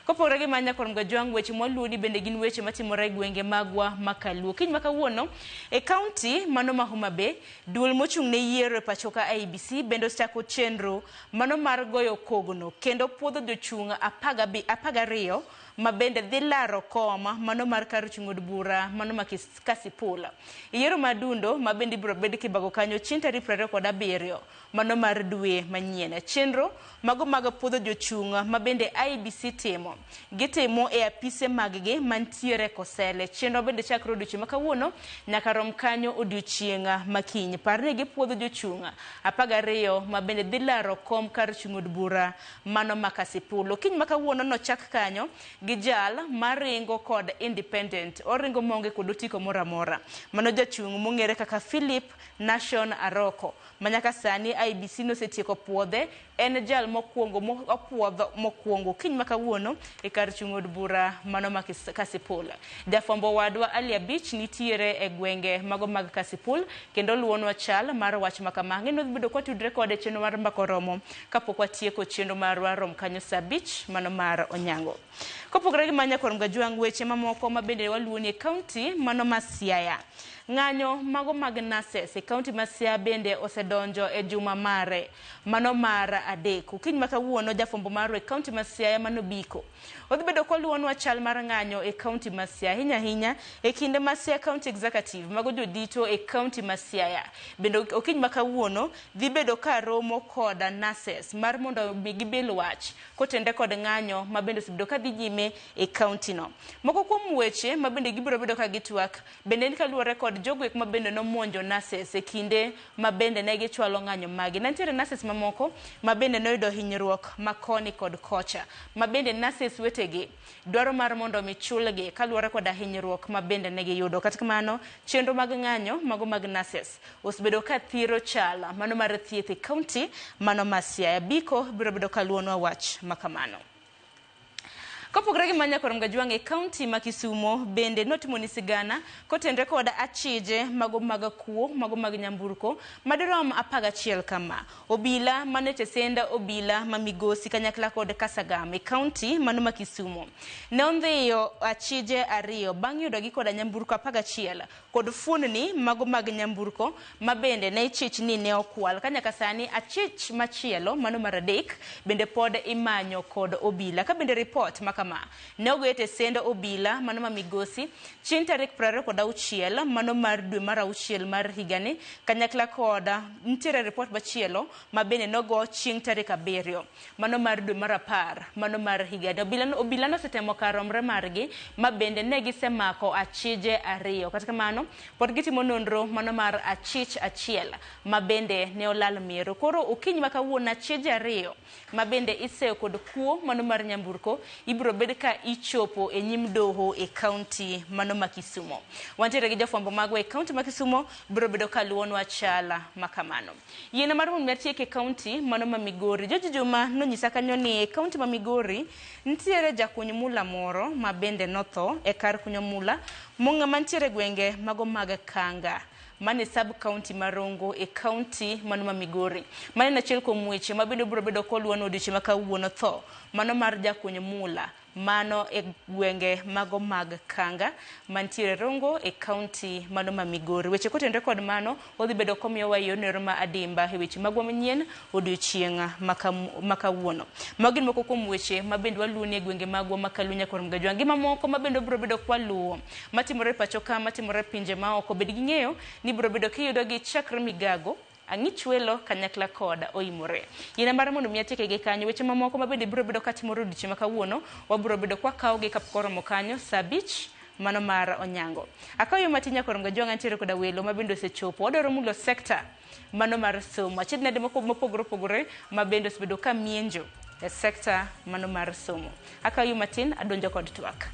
Kopogore gi mano nyakwar Mgajwang' weche mwaluwoni bende gin weche matimore e gwenge magwa ma Kaluo. Kiny ma kawuono e kaunti mano ma Homa Bay, duol mochung' ne yiero e pachoka IEBC bende osechako chenro mano mar goyo kogno kendo puodho jochung' 12 ma bende dhi laro kom mano mar kar chung' od bura mano ma Kasipul. Yiero ma Adundo ma bende ibiro bed kibago kanyo chieng' tarik 27 mano mar dwe manyien. Chenro mago mag puodho jochung' ma bende IEBC timo, gitimo e apise maggi mantiere Kosele. Chenro bende chakre odiochieng' ma kawuono nyaka rom kanyo odiochieng' ma kiny. Par ni gipuodho jochung' 12 ma bende dhi laro kom kar chung' od bura mano ma Kasipul. Okinyi ma kawuono nochak kanyo gi jal maringo kod independent, oringo maonge kod otiko moro amora. Mano jachung' mong'ere kaka Philip Nashon Aroko. Manyaka sani IEBC nosetieko puodhe, en jal mokwongo opuodh mokwongo okinyi ma kawuono e kar chung' od bura mano ma Kasipul. Jafwambo wadwa Ali Abich nitiere e gwenge mago mag Kasipul kendo luwonwa chal mar wach ma kama. Ng'eni wadhi bedo kwatudre kode e chenro mar mbaka oromo kapok watieko chenro marwa rom kanyo saa abich mano mar onyango. Kopogore gi mano nyakwar Mgajwang' weche mamoko ma bende waluwoni e kaunti mano ma Siaya. Ng'anyo mago mag nurses e kaunti ma Siaya bende osedonjo e juma mare mano mar adek. Okinyi ma kawuono jafwambo marwa e kaunti ma Siaya mano Biko odhi bedo koluwonwa chal mar ng'anyo e kaunti ma Siaya ahinya ahinya e kinde ma Siaya County Executive mago jodito e kaunti ma Siaya bende okinyi ma kawuono dhi bedo ka romo koda nurses mar mondo mi gibil wach kotenre kod ng'anyo ma bende osebedo ka dhi nyime e kaunti no. Moko kuom weche ma bende gibiro bedo ka gitwak bende en kaluwore kod jogo ek ma bende nomonjo nurses e kinde ma bende ne gichwalo ng'anyo magi. Ne nitiere nurses mamoko ma bende noyudo hinyruok ma koni kod kocha, ma bende nurses wetegi dwaro mar mondo mi chulgi kaluwore koda hinyruok ma bende ne giyudo. Kata kamano, chenro mag ng'anyo mago mag nurses osebedo ka thiro chal mano mar thieth e kaunti mano ma Siaya. Biko biro bedo kaluwonwa wach ma kamano. Kopogore gi manya kod Mgajwang' e kaunti ma Kisumo bende notimoni sigana kotenre kod achije mago mag kuo mago mag nyamburko madirom 11 kama. Obila mane tesend obila ma Migosi kanyakla kod Kasagam e kaunti mano ma Kisumo ne ondhiyo achije ariyo bang' yudogi koda nyamburko 11 kod fuondni mago mag nyamburko ma bende ne ichich ni ne okwal ka nyaka sani achich machielo mano mar adek bende pod imanyo kod obila. Ka bende ripot ma kama ne ogo e tesend obila mano ma Migosi chieng' tarik 26 mano mar dwe mar auchiel mar higani kanyakla kod nitiere ripot machielo ma bende nogo chieng' tarik 7 mano mar dwe mar 10 mano mar higani. Obila nosetemo kar romre margi ma bende ne gisemako achije ariyo. Kata kamano pod gitimo nonro mano mar achich achiel ma bende ne olal miero. Koro okinyi ma kawuono achije ariyo ma bende iseyo kod kuo mano mar nyamburko ibiro bed ka ichopo e nyim doho e kaunti mano ma Kisumo. Wantiere gi jofwambo magwa e kaunti ma Kisumo biro bedo ka luwonwa chala ma kamano. Yiena mar mondo mi atiek e kaunti mano ma Migori. George Juma nonyisa kanyo ni e kaunti ma Migori nitiere jakuny mula moro ma bende notho e kar kunyo mula mong'a mantiere gwenge mago mag Kanga mane sub county ma Rongo e kaunti mano ma Migori. Mano en achiel kuom weche ma bende obiro bedo koluwo odiochieng' ma kawuono tho mano mar jakuny mula mano e gwenge mago mag Kanga mantiere Rongo e kaunti mano ma Migori. Weche kotenre kod mano odhi bedo komiyowa yorno ma adimba e weche magwa manyien odiochieng' ma kawuono. Mago gin moko kuom weche ma bende waluwo ni e gwenge magwa ma Kaluo nyaka Mgajwang' gi mamoko ma bende obiro bedo kwaluwo matimore e pacho ka matimore e pinje maoko. Bed gi ng'eyo ni biro bedo kiyudo gi chakre migago Ang'ich welo kanyakla kod oimore. Yiena mar mondo mi atieke gi kanyo. Weche mamoko ma bende biro bedo katimore odiochieng' ma kawuono, wabiro bedo kwakawogi kapok oromo kanyo saa 5 mano mar onyango. Akawo yo matin nyaka oromo Gajwang' antiere koda welo ma bende osechopo. Wadwaro mulo sekta mano mar somo. Achiedh nade mopogore opogore ma bende osebedo ka mienjo e sekta mano mar somo. Akawo yo matin adonjo kod twak.